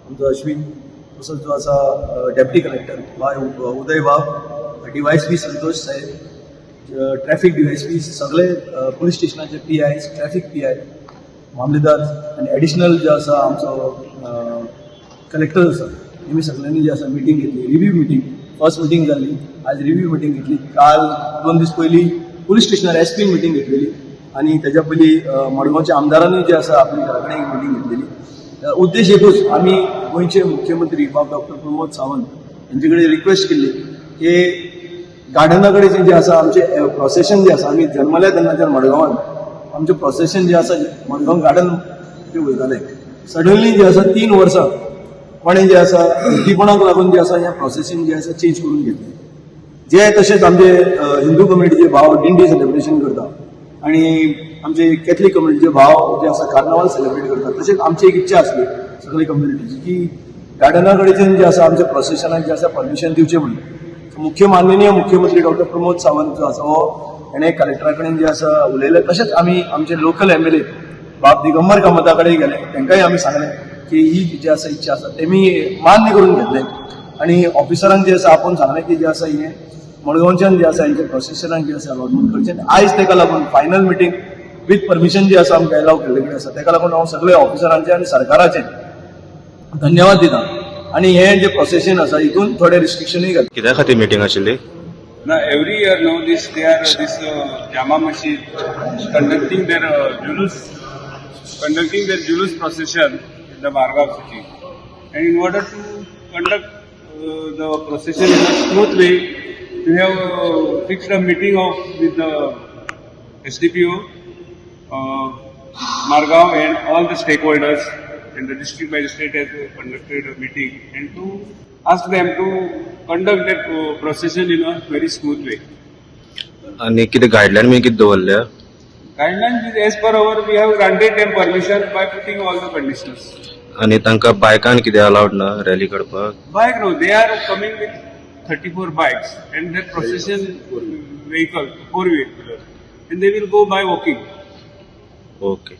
आमचो अश्विन, तसोच जो आसा डेप्युटी कलेक्टर बाय उदय बाब, डीवायएसपी संतोष साहेब, ट्रॅफिक डीवायएसपी, सगळे पुलीस स्टेशनाचे पीआय, ट्रॅफिक पीआय, मामलेदार आनी एडिशनल जे आसा आमचो कलेक्टर आसा, हेमी सगळ्यांनी जे आसा मिटींग घेतली. रिव्ह्यू मिटींग, फर्स्ट मिटींग जाली, आज रिव्ह्यू मिटींग घेतली. काल 2 दीस पयलीं पुलीस स्टेशनार एसपीन मिटींग घेतलेली आनी तेज्या पयलीं मडगांवच्या आमदारांनी जे आसा आपली घरा कडेन एक मिटींग घेतलेली. उद्देश एकूच, आमी गोंयचे मुख्यमंत्री बाब डॉक्टर प्रमोद सावंत हेंचे कडेन रिक्वेस्ट केल्ली की गार्डना कडेन जे आसा आमचें प्रोसेशन जे आसा, आमी जन्मल्या तेन्नाच्यान मडगांवान आमचें प्रोसेशन जे आसा मडगांव गार्डन ते वयताले. सडनली जे आसा 3 वर्सां कोणें जे आसा हट्टीपणाक लागून जे आसा हें प्रोसेसींग जे आसा चेंज करून घेतलें. जे तशेंच आमचे हिंदू कम्युनिटीचे भाव दिंडी सेलिब्रेशन करता आनी आमचे कॅथलीक कम्युनिटीचे भाव जे आसा कार्नावाल सेलिब्रेट करता, तशेंच आमची एक इच्छा आसली सगळी कम्युनिटीची की गार्डना कडेच्यान जे आसा आमच्या प्रोसेशनाक जे आसा परमिशन दिवचें म्हणून. मुख्य माननीय मुख्यमंत्री डॉक्टर प्रमोद सावंत जो आसा हो हेणें कलेक्टरा कडेन जे आसा उलयलें. तशेंच आमी आमचे लोकल एमएलए बाब दिगंबर कामता कडेन गेले, तांकांय आमी सांगलें की ही जी आसा इच्छा आसा, तेमी मान्य करून घेतलें आनी ऑफिसरांक जे आसा आपोवन सांगलें की जे आसा हें मडगांवच्यान जे आसा हेंच्या प्रोसेशनाक जे आसा अलॉटमेंट करचें. आनी आयज तेका लागून फायनल मिटींग विथ परमिशन जे आसा आमकां एलाव केल्ले कडेन आसा. तेका लागून हांव सगळे ऑफिसरांचे आनी सरकाराचे धन्यवाद दिता आनी हें जें प्रोसेशन आसा हितून थोडे रिस्ट्रिक्शनूय घातले. कित्या खातीर मिटींग आशिल्ली? Now every year now this they are this Jama Masjid conducting their julus procession in the Margao city, and in order to conduct the procession in a smooth way, we have fixed a meeting of with the SDPO Margao and all the stakeholders, and the district magistrate has conducted a meeting and to ask them to conduct that procession in a very smooth way. आनी कितें guideline बी कितें दवरल्या? Guidelines is as per our, we have granted them permission by putting all the conditions. आनी तांकां बायकान कितें अलावड ना rally काडपाक? Bike no, they are coming with 34 bikes and their procession vehicle, four wheeler, and they will go by walking. Okay.